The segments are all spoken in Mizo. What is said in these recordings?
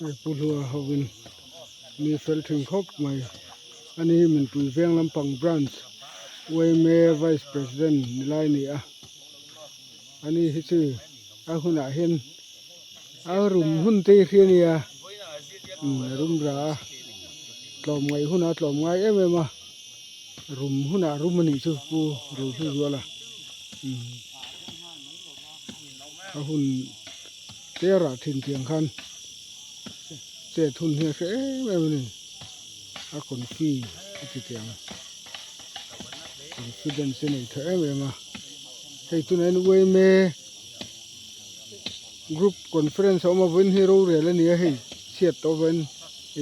Hei Pu Hlua hovin mi fel thin khawp mai a ni hi Minpui veng lampang branch yma vice president ni lai a ni a a ni hi chu a hunah hian a rum hun te hi hria a nia umm a rum ra a tlawm ngaih hunah a tlawm ngai em em a rum hunah rum a nih chu Pu Rohluzuala umm a hun. Terah thin tiang khan chet hun hi a hre em em a ni a confi a ti tiang confidence a nei tha em em a hei tunah hian yma group conference a awm a vawiin hi rorel a ni a hei chhiat tawh vawiin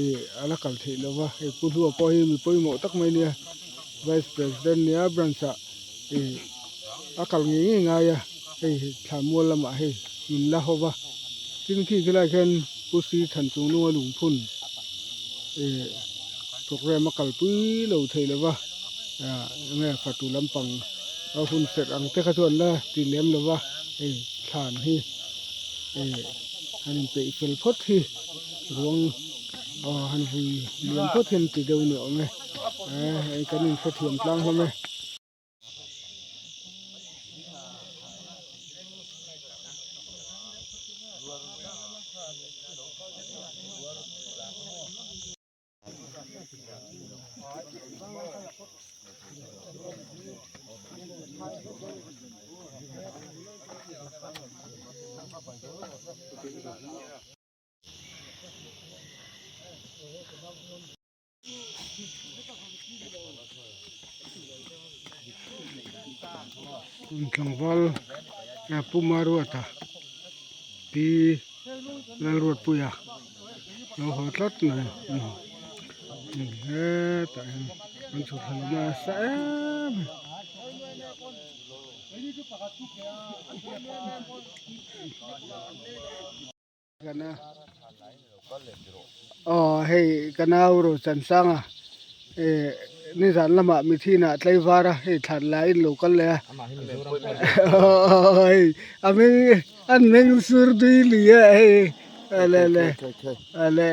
ih a la kal theih lova hei pu hlua pawh hi mi pawimawh tak mai a nia vice president nia branch ah ih a kal ngei ngei ngai a. Hei hi thla mual lamah hei min la ho va, tin khi khilai khian Pu Sri Than chung nunga lungphun eh program a kalpui lo thei lo va, ah enge fatu lampang a hun serh ang te kha chu an la ti lem lo va, hei thlan hi eh han inpeih fel phawt hi ruang aw han vui lian phawt hi an ti deuh ni awm e, eh hei kan inhrethiam tlang hlawm e. Tlangval Pu Maruata Pi Lalruatpuia lo haw tlat mai hetah hian an chhuk thla nasa em a. Aw hei ka nau ro chan sang a eh nizan lamah mithin ah tlaivar a hei thlan la in lo kal leh a hei a meng an meng sur tui lui a hei le le le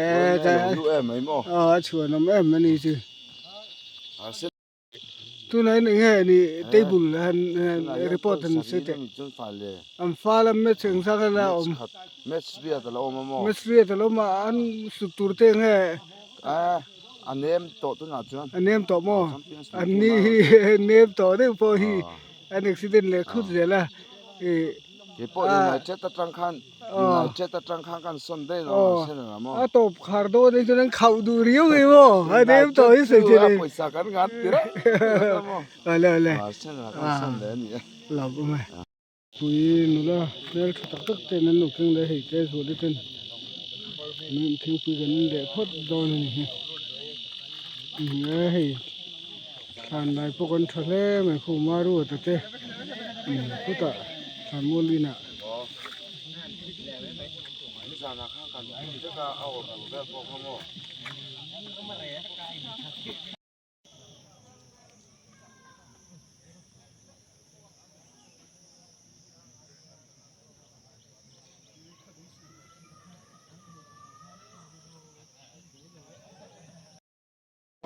aw a chhuanawm em a ni chu. Tunah hian eng nge ni table han report han sawi teh an fal a match eng zat a awm match riat a lo awm a maw match riat a lo awm a an sut tur te eng nge a nem tawh tunah chuan a nem tawh maw an ni hi nem tawh deuh pawh hi an accident leh khut zel a ih keipawh United atang khan United atang khan kan sawn daih lo a Arsenal ah maw? A tawp khar dawn hi chuan an khauh duh riau mai maw? A nem tawh hi sawi theih nei. Pawisa kan ngat tir a maw? Awle awle. Arsenal ah kan sawn leh a ni e. Lawm awm e. Pui nula hmel tha tak tak ten an lo keng leh hei te zuali ten thingpui kan in leh phawt dawn a ni hi. E hei thlan lai pawh kan tha hle mai khu Maruata te khutah thlanmual inah.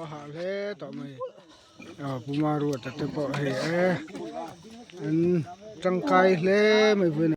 A hah hle tawh mai aw Pu Maruata te pawh hei e an tangkai hle mai vawiin.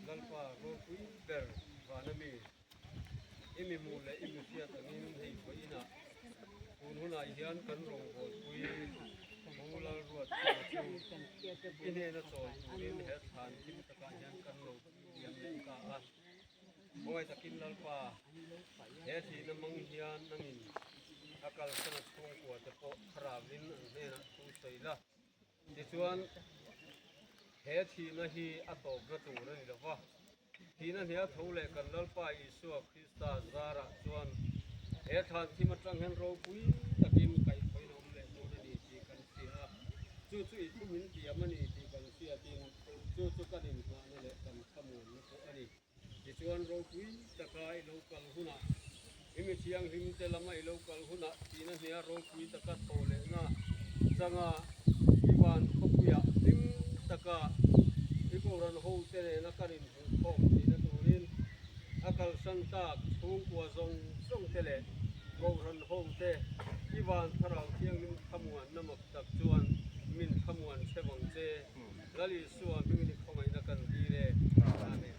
Lalpa ropui ber vana mi i mi hmuh leh i mi hriat angin hei vawiinah tun hunah hian kan rawngbawlpui Pu Lalruatpuia chu i hnena chawl turin he thlan hlim takah hian kan lo liam leh ta a. Khawngaih takin Lalpa he thihna mang hian nangin a kalsan a chhungkua te pawh thlarauin an hnenah thu sawi la. Tichuan, he thihna hi a tawpna tur a ni lo va, thihna hnia tho leh kan Lalpa Isua Krista zarah chuan he thlan thim atang hian ropui takin kaihthawhin a awm leh dawn a ni tih kan hria a, chu chu i thu min tiam a ni tih kan hriatin chu chu kan inngahna leh kan thlamuanna pawh a ni. Tichuan ropui taka i lo kal hunah, i mi thianghlim te lama i lo kal hunah tihna hnia ropui taka thaw lehna changa i van khawpuiah hlim taka i Kohhran ho te nena kan inhmuhkhawm tihna turin a kalsan tak chhungkua zawng zawng te leh Kohhran ho te i van thlarau thianghlim thlamuanna mak tak chuan min thlamuan che vang che. Lal Isua hmingin i khawngaihna kan dil e. Amen.